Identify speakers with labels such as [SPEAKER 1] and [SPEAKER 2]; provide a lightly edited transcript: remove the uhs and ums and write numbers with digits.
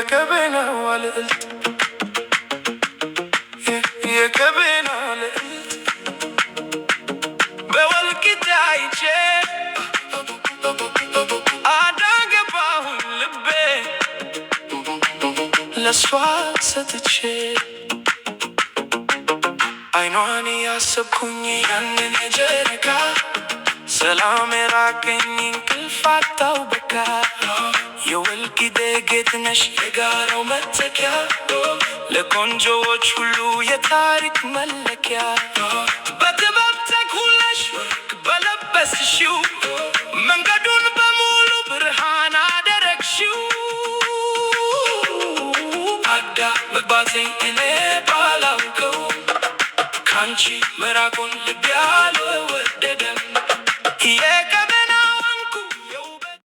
[SPEAKER 1] የቀበናዋ ልዕልት፣ የቀበና ልዕልት፣ በወልቂጤ አይቼ አዳ ገባሁኝ ልቤ ለእሷ ሰጥቼ። አይኗን እያሰብኩኝ ያንን የጨረቃ፣ ሰላም የራቀኝ፣ እንቅልፍ አጣው በቃ። የወልቂጤ ጌጥ ነሽ፣ የጋራው መተኪያ፣ ለቆንጆዎች ሁሉ የታሪክ መለኪያ። በጥበብ ተኩለሽ በለበስሽው መንገዱን በሙሉ ብርሃን አደረግሽው። አዳ መግባቴ እኔ ባላውቀው ካንቺ መራቁን ልቤ አልወደው።